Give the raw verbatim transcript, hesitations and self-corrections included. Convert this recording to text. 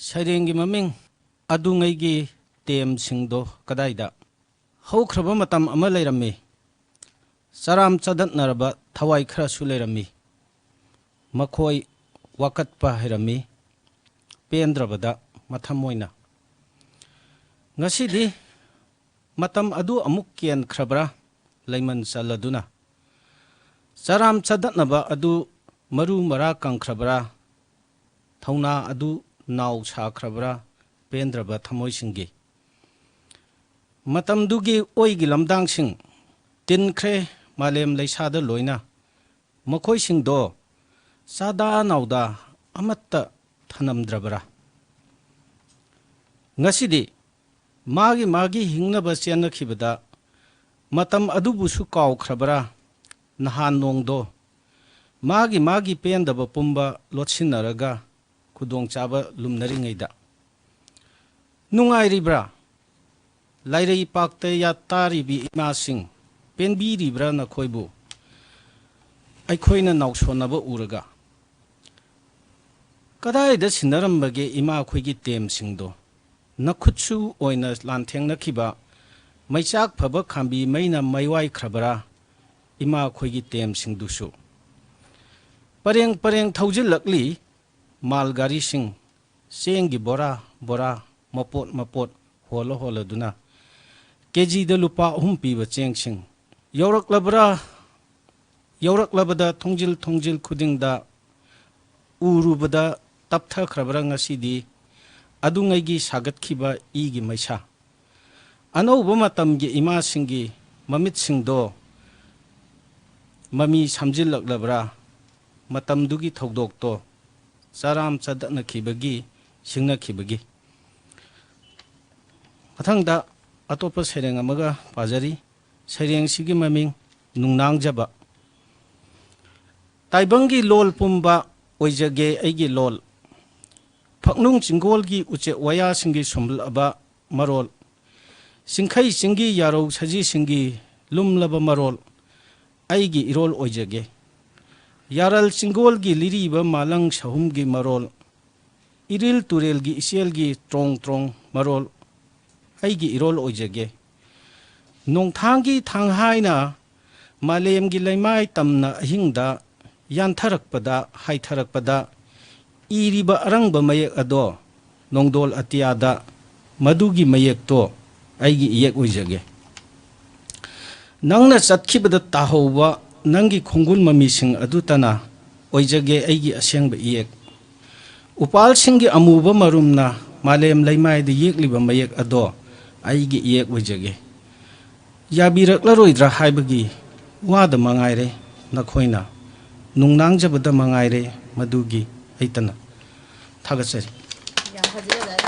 ꯁꯩꯔꯦꯡꯒꯤ ꯃꯃꯤꯡ: ꯑꯗꯨꯉꯩꯒꯤ ꯇꯦꯝꯁꯤꯡꯗꯣ ꯀꯗꯥꯏꯗ? ꯍꯧꯈ꯭ꯔꯕ ꯃꯇꯝ ꯑꯃ ꯂꯩꯔꯝꯃꯤ꯫ ꯆꯔꯥꯝ ꯆꯗꯠꯅꯔꯕ ꯊꯋꯥꯏ ꯈꯔꯁꯨ ꯂꯩꯔꯝꯃꯤ꯫ ꯃꯈꯣꯏ ꯋꯥꯀꯠꯄ ꯍꯩꯔꯝꯃꯤ, ꯄꯦꯟꯗ꯭ꯔꯕꯗ ꯃꯊꯝ ꯑꯣꯏꯅ꯫ ꯉꯁꯤꯗꯤ ꯃꯇꯝ ꯑꯗꯨ ꯑꯃꯨꯛ ꯀꯦꯟꯈ꯭ꯔꯕ꯭ꯔꯥ? ꯂꯩꯃꯟ ꯆꯜꯂꯗꯨꯅ ꯆꯔꯥꯝ ꯆꯗꯠꯅꯕ ꯑꯗꯨ ꯃꯔꯨ ꯃꯔꯥ ꯀꯪꯈ꯭ꯔꯕ꯭ꯔꯥ? ꯊꯧꯅꯥ ꯑꯗꯨ ꯅꯥꯎ ꯁꯥꯈ꯭ꯔꯕ꯭ꯔꯥ? ꯄꯦꯟꯗ꯭ꯔꯕ ꯊꯃꯣꯏꯁꯤꯡꯒꯤ꯫ ꯃꯇꯝꯗꯨꯒꯤ ꯑꯣꯏꯒꯤ ꯂꯝꯗꯥꯡꯁꯤꯡ ꯇꯤꯟꯈ꯭ꯔꯦ ꯃꯥꯂꯦꯝ ꯂꯩꯁꯥꯗ ꯂꯣꯏꯅ꯫ ꯃꯈꯣꯏꯁꯤꯡꯗꯣ ꯆꯥꯗꯥ ꯅꯥꯎꯗꯥ ꯑꯃꯠꯇ ꯊꯅꯝꯗ꯭ꯔꯕ꯭ꯔꯥ? ꯉꯁꯤꯗꯤ ꯃꯥꯒꯤ ꯃꯥꯒꯤ ꯍꯤꯡꯅꯕ ꯆꯦꯟꯅꯈꯤꯕꯗ ꯃꯇꯝ ꯑꯗꯨꯕꯨꯁꯨ ꯀꯥꯎꯈ꯭ꯔꯕ꯭ꯔꯥ? ꯅꯍꯥꯟ ꯅꯣꯡꯗꯣ ꯃꯥꯒꯤ ꯃꯥꯒꯤ ꯄꯦꯟꯗꯕ ꯄꯨꯝꯕ ꯂꯣꯠꯁꯤꯟꯅꯔꯒ ꯈꯨꯗꯣꯡꯆꯥꯕ ꯂꯨꯝꯅꯔꯤꯉꯩꯗ꯫ ꯅꯨꯡꯉꯥꯏꯔꯤꯕ꯭ꯔꯥ? ꯂꯥꯏꯔꯩ ꯄꯥꯛꯇ ꯌꯥꯇꯥꯔꯤꯕꯤ ꯏꯃꯥꯁꯤꯡ, ꯄꯦꯟꯕꯤꯔꯤꯕ꯭ꯔꯥ ꯅꯈꯣꯏꯕꯨ? ꯑꯩꯈꯣꯏꯅ ꯅꯥꯎꯁꯣꯟꯅꯕ ꯎꯔꯒ꯫ ꯀꯗꯥꯏꯗ ꯁꯤꯟꯅꯔꯝꯕꯒꯦ ꯏꯃꯥ ꯑꯩꯈꯣꯏꯒꯤ ꯇꯦꯝꯁꯤꯡꯗꯣ? ꯅꯈꯨꯠꯁꯨ ꯑꯣꯏꯅ ꯂꯥꯟꯊꯦꯡꯅꯈꯤꯕ ꯃꯩꯆꯥꯛ ꯐꯕ ꯈꯥꯝꯕꯤ ꯃꯩꯅ ꯃꯩꯋꯥꯏꯈ꯭ꯔꯕꯔꯥ ꯏꯃꯥ ꯑꯩꯈꯣꯏꯒꯤ ꯇꯦꯝꯁꯤꯡꯗꯨꯁꯨ? ꯄꯔꯦꯡ ꯄꯔꯦꯡ ꯊꯧꯖꯤꯜꯂꯛꯂꯤ ꯃꯥꯜ ꯒꯥꯔꯤꯁꯤꯡ, ꯆꯦꯡꯒꯤ ꯕꯣꯔꯥ ꯕꯣꯔꯥ, ꯃꯄꯣꯠ ꯃꯄꯣꯠ ꯍꯣꯜꯂ ꯍꯣꯜꯂꯗꯨꯅ꯫ ꯀꯦꯖꯤꯗ ꯂꯨꯄꯥ ꯑꯍꯨꯝ ꯄꯤꯕ ꯆꯦꯡꯁꯤꯡ꯫ ꯌꯧꯔꯛꯂꯕ꯭ꯔꯥ? ꯌꯧꯔꯛꯂꯕꯗ ꯊꯣꯡꯖꯤꯜ ꯊꯣꯡꯖꯤꯜ ꯈꯨꯗꯤꯡꯗ ꯎꯔꯨꯕꯗ ꯇꯞꯊꯈ꯭ꯔꯕ꯭ꯔꯥ ꯉꯁꯤꯗꯤ ꯑꯗꯨꯉꯩꯒꯤ ꯁꯥꯒꯠꯈꯤꯕ ꯏꯒꯤ ꯃꯩꯁꯥ? ꯑꯅꯧꯕ ꯃꯇꯝꯒꯤ ꯏꯃꯥꯁꯤꯡꯒꯤ ꯃꯃꯤꯠꯁꯤꯡꯗꯣ ꯃꯃꯤ ꯁꯝꯖꯤꯜꯂꯛꯂꯕ꯭ꯔꯥ? ꯃꯇꯝꯗꯨꯒꯤ ꯊꯧꯗꯣꯛꯇꯣ ꯆꯔꯥꯝ ꯆꯗꯠꯅꯈꯤꯕꯒꯤ, ꯁꯤꯡꯅꯈꯤꯕꯒꯤ꯫ ꯃꯊꯪꯗ ꯑꯇꯣꯞꯄ ꯁꯩꯔꯦꯡ ꯑꯃꯒ ꯄꯥꯖꯔꯤ꯫ ꯁꯩꯔꯦꯡꯁꯤꯒꯤ ꯃꯃꯤꯡ ꯅꯨꯡꯅꯥꯡꯖꯕ꯫ ꯇꯥꯏꯕꯪꯒꯤ ꯂꯣꯜ ꯄꯨꯝꯕ ꯑꯣꯏꯖꯒꯦ ꯑꯩꯒꯤ ꯂꯣꯜ꯫ ꯐꯛꯅꯨꯡ ꯆꯤꯡꯒꯣꯜꯒꯤ ꯎꯆꯦꯛ ꯋꯥꯌꯥꯁꯤꯡꯒꯤ ꯁꯨꯝꯂꯕ ꯃꯔꯣꯜ꯫ ꯆꯤꯡꯈꯩ ꯆꯤꯡꯒꯤ ꯌꯥꯔꯧ ꯁꯖꯤꯁꯤꯡꯒꯤ ꯂꯨꯝꯂꯕ ꯃꯔꯣꯜ꯫ ꯑꯩꯒꯤ ꯏꯔꯣꯜ ꯑꯣꯏꯖꯒꯦ꯫ ꯌꯥꯔꯜ ꯆꯤꯡꯒꯣꯜꯒꯤ ꯂꯤꯔꯤꯕ ꯃꯥꯂꯪ ꯁꯍꯨꯝꯒꯤ ꯃꯔꯣꯜ꯫ ꯏꯔꯤꯜ ꯇꯨꯔꯦꯜꯒꯤ ꯏꯆꯦꯜꯒꯤ ꯇ꯭ꯔꯣꯡ ꯇ꯭ꯔꯣꯡ ꯃꯔꯣꯜ ꯑꯩꯒꯤ ꯏꯔꯣꯜ ꯑꯣꯏꯖꯒꯦ꯫ ꯅꯣꯡꯊꯥꯡꯒꯤ ꯊꯥꯡꯍꯥꯏꯅ ꯃꯥꯂꯦꯝꯒꯤ ꯂꯩꯃꯥꯏ ꯇꯝꯅ ꯑꯍꯤꯡꯗ ꯌꯥꯟꯊꯔꯛꯄꯗ, ꯍꯥꯏꯊꯔꯛꯄꯗ ꯏꯔꯤꯕ ꯑꯔꯪꯕ ꯃꯌꯦꯛ ꯑꯗꯣ ꯅꯣꯡꯗꯣꯜ ꯑꯇꯤꯌꯥꯗ ꯃꯗꯨꯒꯤ ꯃꯌꯦꯛꯇꯣ ꯑꯩꯒꯤ ꯏꯌꯦꯛ ꯑꯣꯏꯖꯒꯦ꯫ ꯅꯪꯅ ꯆꯠꯈꯤꯕꯗ ꯇꯥꯍꯧꯕ ꯅꯪꯒꯤ ꯈꯣꯡꯒꯨꯜ ꯃꯃꯤꯁꯤꯡ ꯑꯗꯨꯇꯅ ꯑꯣꯏꯖꯒꯦ ꯑꯩꯒꯤ ꯑꯁꯦꯡꯕ ꯏꯌꯦꯛ꯫ ꯎꯄꯥꯜꯁꯤꯡꯒꯤ ꯑꯃꯨꯕ ꯃꯔꯨꯝꯅ ꯃꯥꯂꯦꯝ ꯂꯩꯃꯥꯏꯗ ꯌꯦꯛꯂꯤꯕ ꯃꯌꯦꯛ ꯑꯗꯣ ꯑꯩꯒꯤ ꯏꯌꯦꯛ ꯑꯣꯏꯖꯒꯦ꯫ ꯌꯥꯕꯤꯔꯛꯂꯔꯣꯏꯗ꯭ꯔꯥ ꯍꯥꯏꯕꯒꯤ ꯋꯥꯗ ꯃꯉꯥꯏꯔꯦ ꯅꯈꯣꯏꯅ ꯅꯨꯡꯅꯥꯡꯖꯕꯗ ꯃꯉꯥꯏꯔꯦ ꯃꯗꯨꯒꯤ ꯑꯩꯇꯅ꯫ ꯊꯥꯒꯠꯆꯔꯤ꯫ ꯌꯥꯝ ꯐꯖꯩ ꯑꯣꯖꯥ꯫